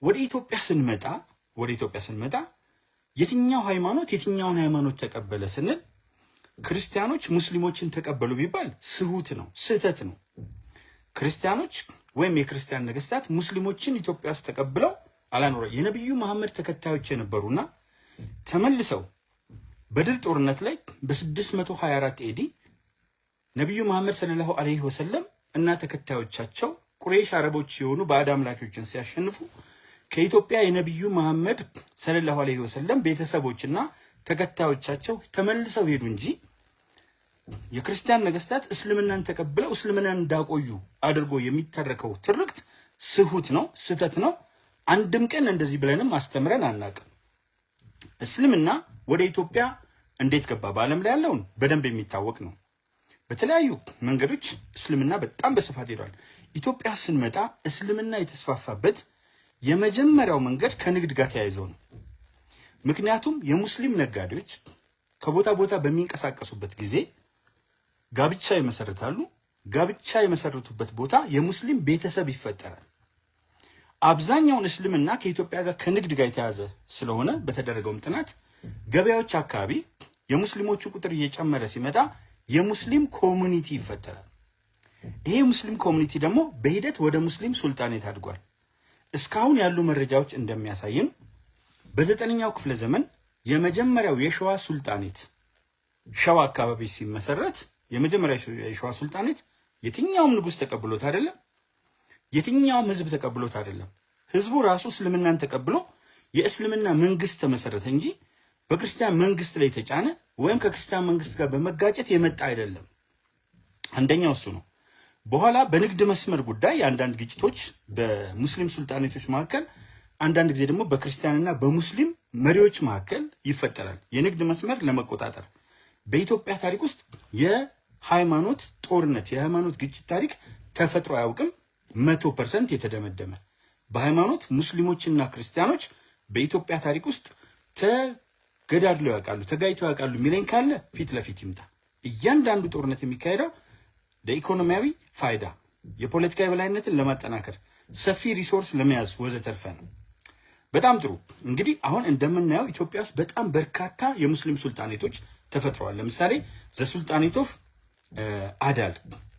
ወደ ኢትዮጵያ ስንመጣ የትኛው ሃይማኖት የትኛውን ሃይማኖት ተቀበለ ስንል ክርስቲያኖች ሙስሊሞችን ተቀበሉ ቢባል ስሁት ነው፣ ስህተት ነው። ክርስቲያኖች ወይም የክርስቲያን ነገስታት ሙስሊሞችን ኢትዮጵያ ውስጥ ተቀብለው አላኖረ። የነቢዩ መሐመድ ተከታዮች የነበሩና ተመልሰው በድር ጦርነት ላይ በ624 AD ነቢዩ መሐመድ ሰለላሁ ዐለይሂ ወሰለም እና ተከታዮቻቸው ቁሬሽ አረቦች የሆኑ ባዕድ አምላኪዎችን ሲያሸንፉ ከኢትዮጵያ የነቢዩ መሐመድ ሰለላሁ ዐለይሂ ወሰለም ቤተሰቦችና ተከታዮቻቸው ተመልሰው ሄዱ እንጂ የክርስቲያን ነገስታት እስልምናን ተቀብለው እስልምናን እንዳቆዩ አድርጎ የሚተረከው ትርክት ስሁት ነው፣ ስህተት ነው። አንድም ቀን እንደዚህ ብለንም አስተምረን አናውቅም። እስልምና ወደ ኢትዮጵያ እንዴት ገባ? በዓለም ላይ ያለውን በደንብ የሚታወቅ ነው። በተለያዩ መንገዶች እስልምና በጣም በስፋት ሄዷል። ኢትዮጵያ ስንመጣ እስልምና የተስፋፋበት የመጀመሪያው መንገድ ከንግድ ጋር ተያይዞ ነው። ምክንያቱም የሙስሊም ነጋዴዎች ከቦታ ቦታ በሚንቀሳቀሱበት ጊዜ ጋብቻ ይመሰርታሉ። ጋብቻ የመሰረቱበት ቦታ የሙስሊም ቤተሰብ ይፈጠራል። አብዛኛውን እስልምና ከኢትዮጵያ ጋር ከንግድ ጋር የተያዘ ስለሆነ በተደረገውም ጥናት ገበያዎች አካባቢ የሙስሊሞቹ ቁጥር እየጨመረ ሲመጣ የሙስሊም community ይፈጠራል። ይሄ የሙስሊም community ደግሞ በሂደት ወደ ሙስሊም ሱልጣኔት አድጓል። እስካሁን ያሉ መረጃዎች እንደሚያሳይን በ9ኛው ክፍለ ዘመን የመጀመሪያው የሸዋ ሱልጣኔት ሸዋ አካባቢ ሲመሰረት የመጀመሪያው የሸዋ ሱልጣኔት የትኛውም ንጉሥ ተቀብሎት አይደለም፣ የትኛውም ህዝብ ተቀብሎት አይደለም። ህዝቡ ራሱ እስልምናን ተቀብሎ የእስልምና መንግስት ተመሰረተ እንጂ በክርስቲያን መንግስት ላይ የተጫነ ወይም ከክርስቲያን መንግስት ጋር በመጋጨት የመጣ አይደለም። አንደኛው እሱ ነው። በኋላ በንግድ መስመር ጉዳይ አንዳንድ ግጭቶች በሙስሊም ሱልጣኔቶች መካከል፣ አንዳንድ ጊዜ ደግሞ በክርስቲያንና በሙስሊም መሪዎች መካከል ይፈጠራል። የንግድ መስመር ለመቆጣጠር በኢትዮጵያ ታሪክ ውስጥ የሃይማኖት ጦርነት፣ የሃይማኖት ግጭት ታሪክ ተፈጥሮ አያውቅም። 100% የተደመደመ በሃይማኖት ሙስሊሞችና ክርስቲያኖች በኢትዮጵያ ታሪክ ውስጥ ተገዳድለው ያውቃሉ፣ ተጋጭተው ያውቃሉ የሚለኝ ካለ ፊት ለፊት ይምጣ። እያንዳንዱ ጦርነት የሚካሄደው ለኢኮኖሚያዊ ፋይዳ፣ የፖለቲካ የበላይነትን ለማጠናከር፣ ሰፊ resource ለመያዝ ወዘተርፈ ነው። በጣም ጥሩ። እንግዲህ አሁን እንደምናየው ኢትዮጵያ ውስጥ በጣም በርካታ የሙስሊም ሱልጣኔቶች ተፈጥረዋል። ለምሳሌ the Sultanate of አዳል፣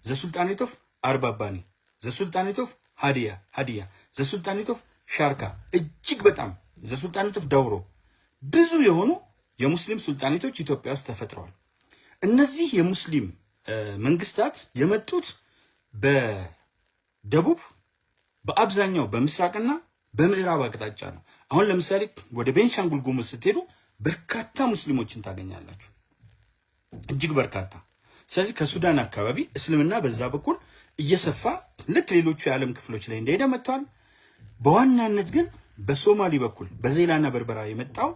the Sultanate of አርባባኒ፣ the Sultanate of ሀዲያ፣ the Sultanate of ሻርካ፣ እጅግ በጣም the Sultanate of ዳውሮ፣ ብዙ የሆኑ የሙስሊም ሱልጣኔቶች ኢትዮጵያ ውስጥ ተፈጥረዋል። እነዚህ የሙስሊም መንግስታት የመጡት በደቡብ፣ በአብዛኛው በምስራቅና በምዕራብ አቅጣጫ ነው። አሁን ለምሳሌ ወደ ቤንሻንጉል ጉሙዝ ስትሄዱ በርካታ ሙስሊሞችን ታገኛላችሁ፣ እጅግ በርካታ። ስለዚህ ከሱዳን አካባቢ እስልምና በዛ በኩል እየሰፋ ልክ ሌሎቹ የዓለም ክፍሎች ላይ እንደሄደ መጥተዋል። በዋናነት ግን በሶማሊ በኩል በዜላና በርበራ የመጣው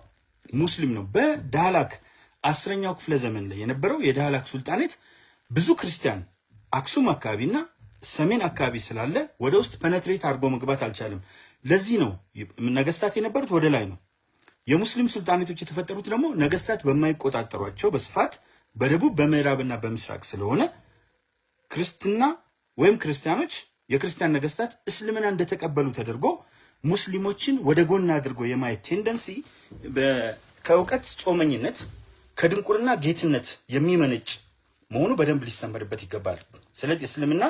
ሙስሊም ነው። በዳህላክ 10ኛው ክፍለ ዘመን ላይ የነበረው የዳህላክ ሱልጣኔት ብዙ ክርስቲያን አክሱም አካባቢና ሰሜን አካባቢ ስላለ ወደ ውስጥ penetrate አድርጎ መግባት አልቻለም። ለዚህ ነው ነገስታት የነበሩት ወደ ላይ ነው። የሙስሊም ሱልጣኔቶች የተፈጠሩት ደግሞ ነገስታት በማይቆጣጠሯቸው በስፋት በደቡብ፣ በምዕራብና በምስራቅ ስለሆነ ክርስትና ወይም ክርስቲያኖች፣ የክርስቲያን ነገስታት እስልምና እንደተቀበሉ ተደርጎ ሙስሊሞችን ወደ ጎን አድርጎ የማየት tendency ከእውቀት ጾመኝነት፣ ከድንቁርና ጌትነት የሚመነጭ መሆኑ በደንብ ሊሰመርበት ይገባል። ስለዚህ እስልምና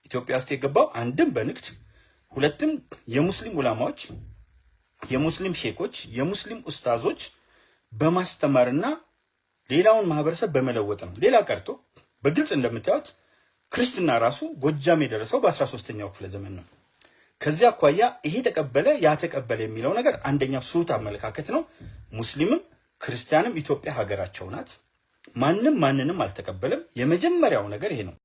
ኢትዮጵያ ውስጥ የገባው አንድም በንግድ፣ ሁለትም የሙስሊም ዑላማዎች፣ የሙስሊም ሼኮች፣ የሙስሊም ኡስታዞች በማስተማርና ሌላውን ማህበረሰብ በመለወጥ ነው። ሌላ ቀርቶ በግልጽ እንደምታዩት ክርስትና ራሱ ጎጃም የደረሰው በ13ኛው ክፍለ ዘመን ነው። ከዚያ አኳያ ይሄ ተቀበለ ያ ተቀበለ የሚለው ነገር አንደኛው ስሁት አመለካከት ነው። ሙስሊምም ክርስቲያንም ኢትዮጵያ ሀገራቸው ናት። ማንም ማንንም አልተቀበለም። የመጀመሪያው ነገር ይሄ ነው።